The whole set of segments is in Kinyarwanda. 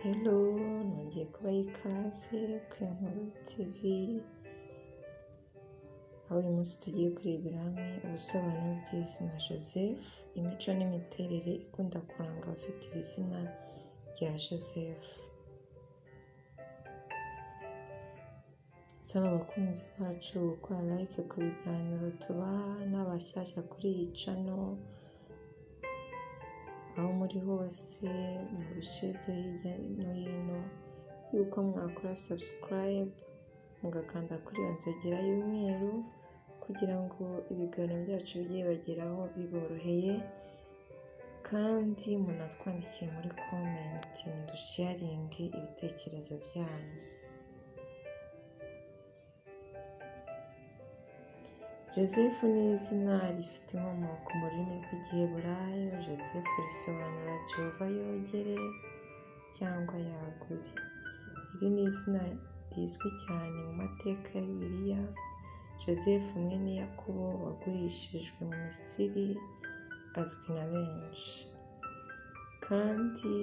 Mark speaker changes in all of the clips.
Speaker 1: Hello, nongeye kubaha ikaze ku Inkuru TV, aho uyu munsi tugiye kurebera hamwe ubusobanuro bw'izina Joseph, imico n'imiterere ikunda kuranga abafite iri zina rya Joseph. Nsaba abakunzi bacu gukora like ku biganiro tubaha n'abashyashya kuri iyi channel, aho muri hose mu bice byo hirya no hino, yuko mwakora subscribe mugakanda kuri iyo nzogera y'umweru kugira ngo ibiganiro byacu bijye bibageraho biboroheye, kandi munatwandikiye muri comment mudusharinge ibitekerezo byanyu. Joseph ni izina rifite inkomoko mu rurimi rw'Igiheburayo. Joseph risobanura Jehova yogere cyangwa yagure. Iri ni izina rizwi cyane mu mateka ya Bibiliya. Joseph mwene Yakobo wagurishijwe mu Misiri azwi na benshi. Kandi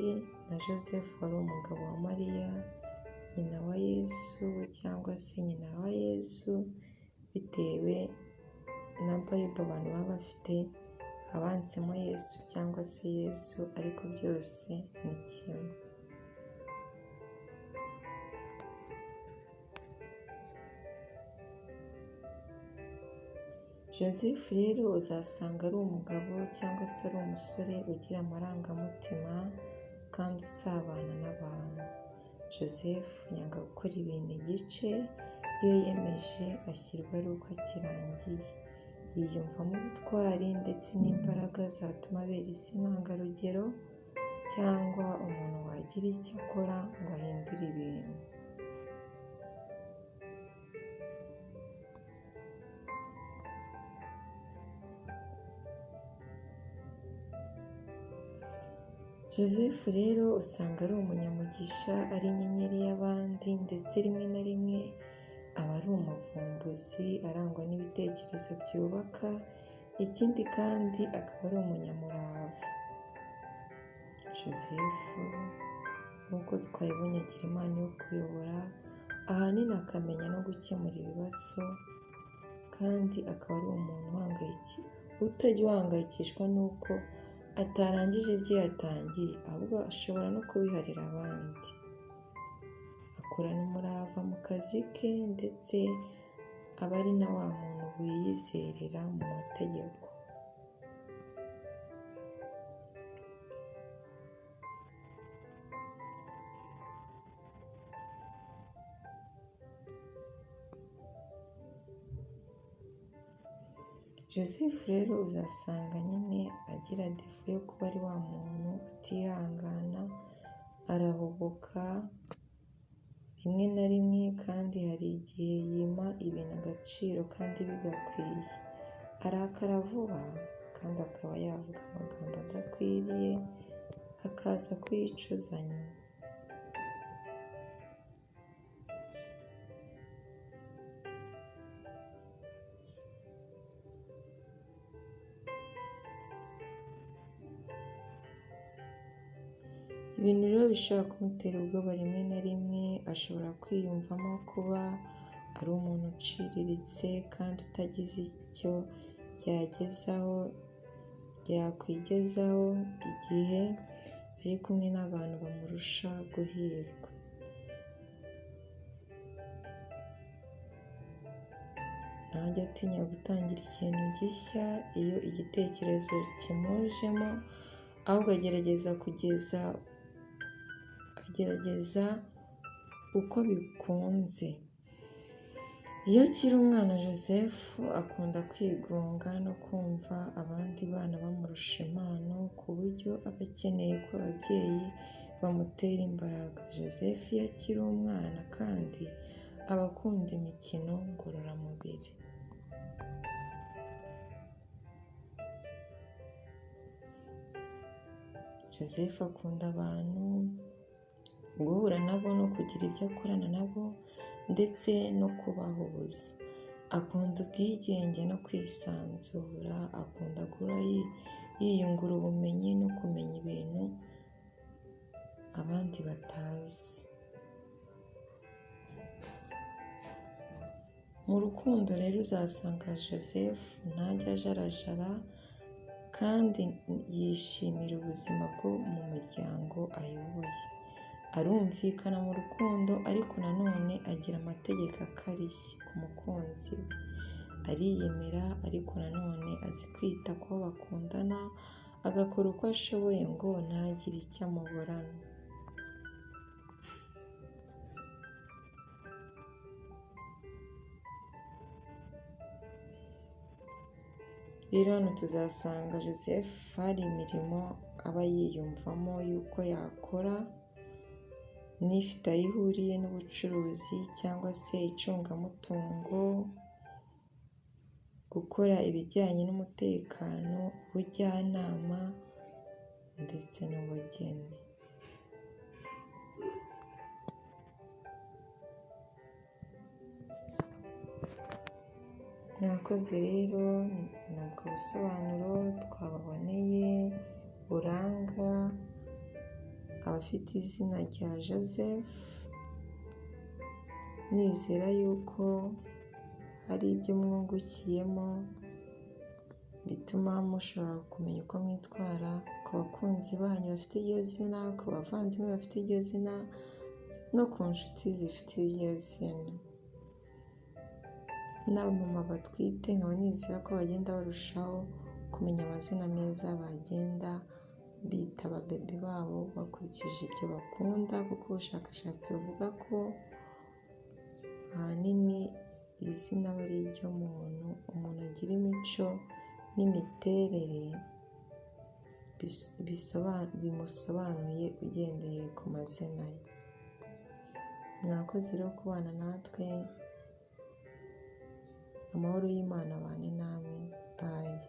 Speaker 1: na Joseph wari umugabo wa Mariya, nyina wa Yesu cyangwa se nyina wa Yesu, bitewe na Bible abantu baba bafite, abanditsemo Yesu cyangwa se Yesu, ariko byose ni kimwe. Joseph rero uzasanga ari umugabo cyangwa se ari umusore ugira amarangamutima kandi usabana n'abantu. Joseph yanga gukora ibintu igice, iyo yiyemeje ashyirwa ari uko akirangiye. Yiyumvamo ubutwari ndetse n'imbaraga zatuma abera isi intangarugero cyangwa umuntu wagira icyo akora ngo ahindure ibintu. Joseph rero usanga ari umunyamugisha, ari inyenyeri y'abandi ndetse rimwe na rimwe aba ari umuvumbuzi, arangwa n'ibitekerezo byubaka, ikindi kandi akaba ari umunyamurava. Joseph nk'uko twabibonye agira impano yo kuyobora, ahanini akamenya no gukemura ibibazo, kandi akaba ari umuntu utajya uhangayikishwa n'uko atarangije ibyo yatangiye, ahubwo ashobora no kubiharira abandi. Akorana umurava mu kazi ke ndetse aba ari na wa muntu wiyizerera mu mategeko. Joseph rero uzasanga nyine agira defo yo kuba ari wa muntu utihangana, arahubuka rimwe na rimwe kandi hari igihe yima ibintu agaciro kandi bigakwiye. Arakara vuba kandi akaba yavuga amagambo adakwiriye, akaza kuyicuza nyuma. Ibintu rero bishobora kumutera ubwoba rimwe na rimwe, ashobora kwiyumvamo kuba ari umuntu uciriritse kandi utagize icyo yagezaho, yakwigezaho igihe ari kumwe n'abantu bamurusha guhirwa. Ntajya atinya gutangira ikintu gishya iyo igitekerezo kimujemo, ahubwo agerageza uko bikunze. Iyo akiri umwana Joseph akunda kwigunga no kumva abandi bana bamurusha impano ku buryo aba akeneye ko ababyeyi bamutera imbaraga. Joseph iyo akiri umwana kandi aba akunda imikino ngororamubiri. Joseph akunda abantu, guhura nabo no kugira ibyo akorana nabo ndetse no kubahuza. Akunda ubwigenge no kwisanzura, akunda guhora yiyungura ubumenyi no kumenya ibintu abandi batazi. Mu rukundo rero uzasanga Joseph ntajya ajarajara kandi yishimira ubuzima bwo mu muryango ayoboye. Arumvikana mu rukundo ariko nanone agira amategeko akarishye ku mukunzi we. Ariyemera ariko nanone azi kwita ku bo bakundana, agakora uko ashoboye ngo ntagire icyo amuburana. Rero hano tuzasanga Joseph hari imirimo aba yiyumvamo y'uko yakora n'ifite aho ihuriye n'ubucuruzi cyangwa se icungamutungo, gukora ibijyanye n'umutekano, ubujyanama ndetse n'ubugeni. Mwakoze rero, ni ubwo busobanuro twababoneye buranga abafite izina rya Joseph, nizera yuko hari ibyo mwungukiyemo bituma mushobora kumenya uko mwitwara ku bakunzi banyu bafite iryo zina, ku bavandimwe bafite iryo zina no ku nshuti zifite iryo zina. N'abamama batwite nkaba nizera ko bagenda barushaho kumenya amazina meza bagenda bita ababebe babo bakurikije ibyo bakunda, kuko ubushakashatsi buvuga ko ahanini izina aba ari iry'umuntu, umuntu agira imico n'imiterere bimusobanuye ugendeye ku mazina ye. Mwakoze rero kubana natwe, amahoro y'Imana abane namwe, bayi.